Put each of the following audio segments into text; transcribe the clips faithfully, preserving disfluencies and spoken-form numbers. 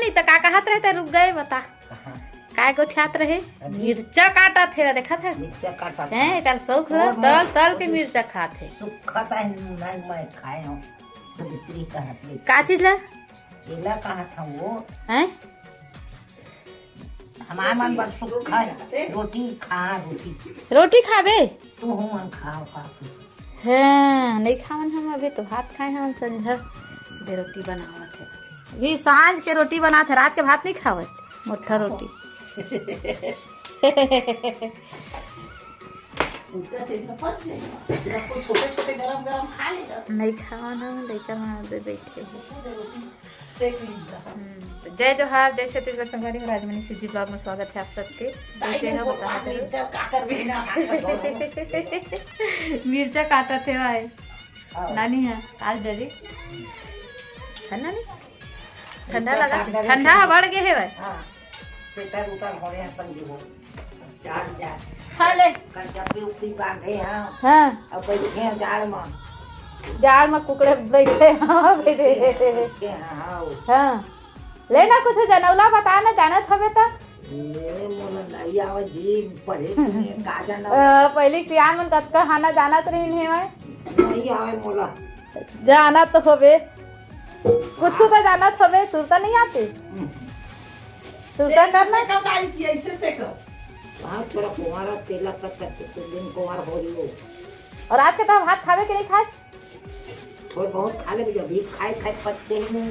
नहीं तो का कहत रहे, ते रुक गए, बता। कहाँ? काय गोठियात रहे? अभी? मिर्चा काटत हे, देखत हे? मिर्चा काटत हैं, हे। एकर शौक हे, तल तल के मिर्चा खात हे। सुखत हे, नहीं मैं खाए हूँ। सावित्री कहत हे। का चीज ला? केला कहत हूँ वो। हैं? हमार मन बर सुखा हे। रोटी खा, रोटी। रोटी खाबे? तू हमन खाओ का तू? हाँ, नहीं खावन हम, अभी तो भात खाए हन संझा। दे रोटी बनावत हे। अभी सांझ के रोटी बनात हे, रात के भात नहीं खावत। मोटा रोटी। उल्टा तेल में पच जाएगा। रखो, छोटे छोटे गरम गरम खा लेगा। नहीं खावन हम, लइका मन दे बैठे हे। दे रोटी। सेक लीजिए। हम्म, तो जय जोहार, जय छत्तीसगढ़ संगवारी हो, राजमणि C G vlog में स्वागत है आप सबके। दाई कैसे हो, बता दो। मिर्चा काटर भी ना खाए तो। मिर्चा काटत हे भाई। हाँ। नानी है, आज डरी है नानी। ठंडा लगा, ठंडा बढ़ गए है भाई। हाँ। स्वेटर उतर होने हैं संगी हो। जाड़, जाड़। खा ले। कल जब भी उक्ति बांधे हैं। हाँ। अब बैठे हैं जाड़ में। जाड़ में कुकड़े बैठे हैं, हाँ, बैठे। बैठे हैं, हाँ। हाँ। ले ना कुछ जनौला बता ना, जानत हवे त। ए, मोला नहीं आवे जी, पढ़े के लिए का जाना। अ, पहले सियान मन कतका हाना जानत रहिन हे मैं। नहीं आवे मोला। जाना तो होबे। कुछ को तो जानत होबे, सुरता नहीं आती। हम्म। सुरता तेल करना। से कब डाली थी, ऐसे से कर। हाँ, थोड़ा कुंवारा तेल का करके कुछ दिन कुंवार हो रही हो। और रात के तो भात खावे के नहीं खाए? थोड़ा बहुत खा ले, अभी खाए खाए पचते ही नहीं।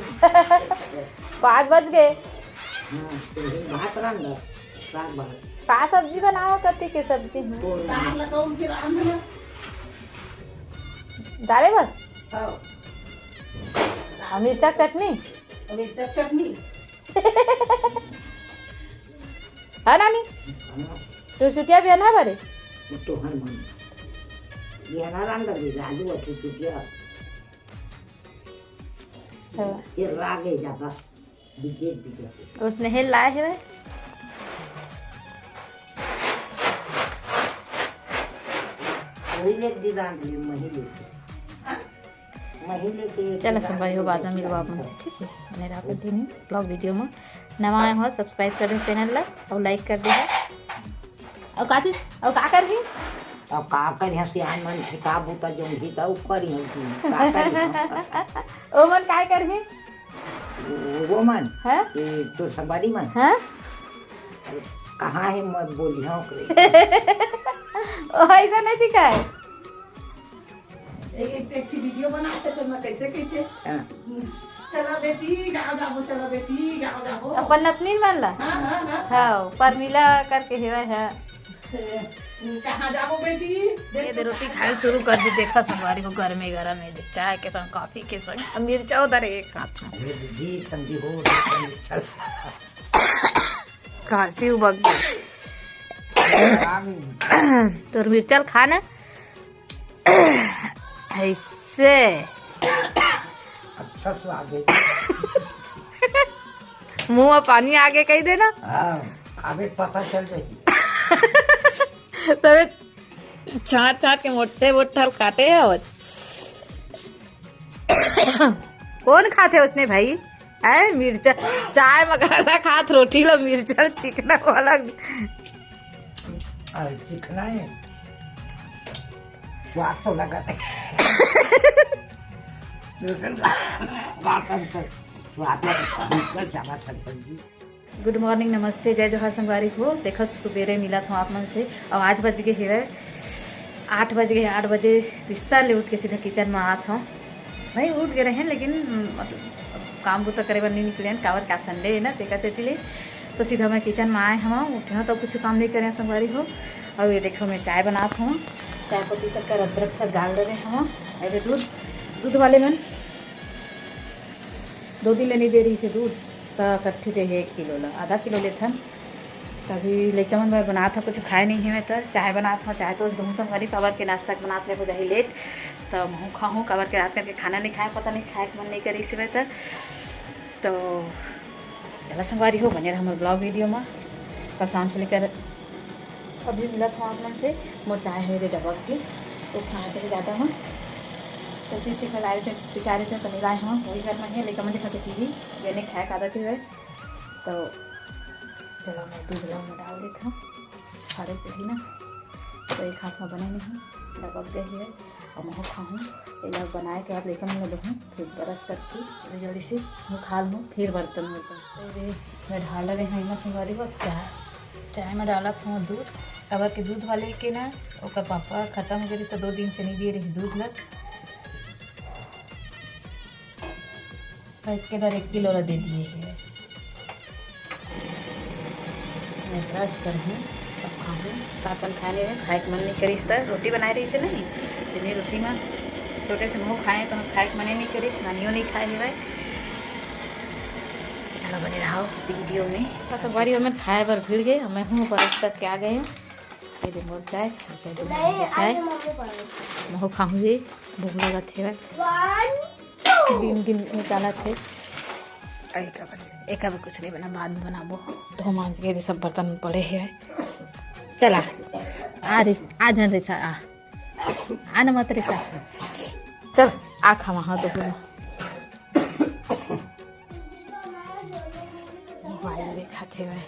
पाँच बज गए। हाँ, तो फिर भात रांध, साग भात। का सब्जी बनाओ, कथी के सब्जी है? तो दाल लगाओ, फिर रांध लो। दाले बस? हाँ। और मिर्चा चटनी? और मिर्चा चटनी। है नानी? हाँ। तू चुटिया भी है ना बारे? तो हर मन। ये ना रांध दे, राजू अथी चुटिया। हाँ। ये रागे जाता। बिगेट, बिगेट। उसने हेल लाए है। वही ले दी रांध ली, वही ले दी। हाँ? वही ले के चलो, संगवारी हो, बाद में मिलवा आप मन से, ठीक है? बने रहा continue vlog video में। नवा आए हो, subscribe कर दे channel ला और like कर दे। और का चीज? और का करही? अब का करिहा, सियान मन ठिका बूता जोंगी त ऊपर ही होती। का करिहा? ओ मन काय करही? वो, वो मन? हाँ? ये तो संगवारी मन? हाँ? कहाँ है, मैं बोली हाँ ओकरे। ओ, ऐसा नहीं दिखाए। एक, एक, एक ठे video बनाते तो मैं कैसे कहते? हाँ। चला बेटी, गाँव जाबो, चला बेटी, गाँव जाबो। अपन नतनीन मन ला? हाँ, हाँ, हाँ। हाँ, परमिला करके हेवय, हाँ। कहाँ जाबो बेटी? ये दे रोटी खाए शुरू कर दी। देखा संगवारी हो, गरमे गरम है, चाय के संग, कॉफी के संग, अब मिर्चा उधर एक हाथ में। ये दीदी समझी हो, चल। काशी उबक गई। तोर मिर्चा ल खा ना। ऐसे। अच्छा स्वाद है। मुंह में पानी आगे कही देना। हाँ, खाबे त पता चल जाही। तबे छाट छाट के मोटे मोटे ल काटे आवत। कौन खाथे उसने भाई? ऐ मिर्चा, चाय म घला खात रोटी ल मिर्चा ल चिकना वाला। अरे चिकना है, स्वाद तो लगा। स्वाद लगा, बिल्कुल जावा था सब्जी। Good morning, नमस्ते, जय जोहार संगवारी हो। देखो, सुबेरे मिलत हूँ आप मन से, और आज बज गए हेवय आठ बज गए, आठ बजे बिस्तर ले उठ के सीधा किचन में आत हूँ। भाई उठ गए रहे, लेकिन मतलब, अब काम बुता करे बर नहीं निकले, काबर का Sunday है ना, तेकर सेती ले। तो सीधा मैं किचन में आए हूँ, उठे हूँ तो कुछ काम नहीं करे संगवारी हो। और ये देखो, मैं चाय बनात हूँ, चाय पत्ती शक्कर अदरक सब डाल रहे हूँ। अरे दूध, दूध वाले मन दो दिन ले नहीं दे रही से दूध, त कट्ठी दे हे एक किलो ला, आधा किलो लेथन। तभी लइका मन बर बनात हव, कुछ खाए नहीं हे, मैं त चाय बनात हव, चाय तो उस दूँ संगवारी, काबर के नाश्ता के बनात ले हो जाही लेट, त महूँ खाहूँ, काबर के रात करके खाना नहीं खाए, पता नहीं खाए के मन नहीं करी से मैं त। तो चला संगवारी हो, बने रहा हमर vlog video में। कल शाम से लेकर अभी मिलत हूँ आप मन से। मोर चाय है रे डबक के, तो खाना चाहिए ज़्यादा हूँ। सेल्फी स्टिक में लाए थे, टिका रहे थे, तो नहीं लाए हूँ, वही घर में है, लेकर मैं दिखा थे टीवी, मैंने खाए का आदत ही है। तो चला मैं दूध ला में डाल देत हूँ, फाड़े के ही ना, तो एक हाथ में बने नहीं, लपक गए है। अब महू खाहूँ, एला बनाए के बाद लइका मन ला दूहूँ, फिर brush करके जल्दी जल्दी से मुँह खा लूँ, फिर बर्तन वर्तन। तो ये मैं ढाल रहे हैं एमा संगवारी हो चाय, चाय में डालत हूँ दूध, काबर के दूध वाले के ना ओकर पापा खत्म हो गए रहिस, तो दो दिन से नहीं दिए रहिस दूध ला। एक के दर एक किलो ला दे दिए हे। मैं brush करहूँ, तब खाहूँ। रात मन खाए नहीं रहे, खाए के मन नहीं करिस, त रोटी बनाए रहिस नहीं, तेने रोटी में छोटे से महू खाए, तो खाए के मने नहीं करिस, नानियो नहीं खाए हेवय। चलो बने रहो video में। बस संगवारी हो, मैं खाए बर भिड़ गए, मैं हूँ brush करके आ गए हूँ। ये दे मोर चाय, चाय महू खाहूँ, भूख लगत हेवय। गिन गिन निकालत हे। अरे का बचे? एका भी कुछ नहीं बना, बाद में बनाबो। धो मांज के दे सब बर्तन पड़े हे। चला, आ रे, आ धन रे सा, आ। आ न मत रे सा। चल, आ खावा, हाँ तो बोला। मोबाइल देखत हे भाई।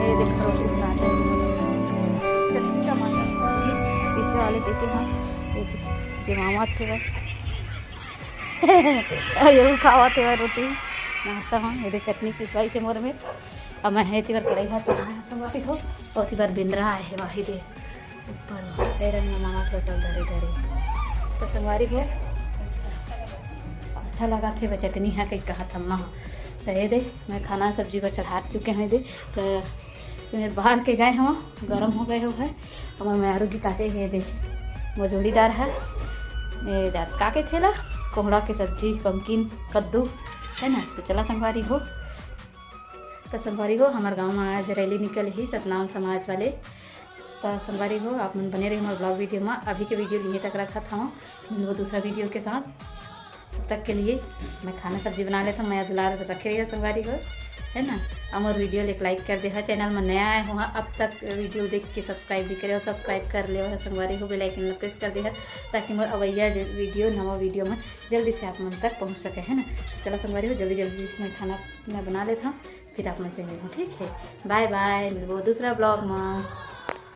ये देखो, रोटी बनाते हैं। चटनी, टमाटर, पीसे वाले पीसे हैं। ये जमावत हे। अउ ये खावत हे रोटी नाश्ता में। ये दे चटनी पिसवाइस हे मोर में। अब मैं हे तिबर कढ़ाई हाथ में संगवारी हो, और तिबर बिंदरा आए हे, वाही दे। ऊपर में, ए रंग मामा टोटल धरे धरे। तो संगवारी हो, अच्छा लगथे चटनी हा, कही कहत अम्मा हा। तो ये दे, मैं खाना सब्जी बर चढ़ा चुके हूँ। ये दे, तो ये बाहर के गए हूँ, गरम हो गए हो है। हमारे मैरू जी काटे हे, ये दे, मोर जोड़ीदार है। ये जात का कहिथे ला, कोहड़ा के सब्जी, pumpkin, कद्दू, है ना। तो चला संगवारी हो, तो संगवारी हो, हमारे गांव में आज rally निकले हे सतनाम समाज वाले। तो संगवारी हो, आप मन बने रही हमारे vlog video में। अभी के video यहीं तक रखत हूँ, मिलबो दूसरा video के साथ। तब तक के लिए मैं खाना सब्जी बना लेता हूँ। मैं दुलार रखे रहिए संगवारी हो, है ना। अउ मोर video ले एक like कर दे हा, channel में नया आए हो हा, अब तक video देख के subscribe भी करे हो, subscribe कर ले हो संगवारी हो, bell icon ला press कर दे हा, ताकि मोर अवैया जे video, नवा video में जल्दी से आप मन तक पहुँच सके, है ना। चला संगवारी हो, जल्दी जल्दी से मैं खाना मैं बना लेता हूँ, फिर आप मन से मिलूँ, ठीक है। Bye bye, मिलबो दूसरा vlog में।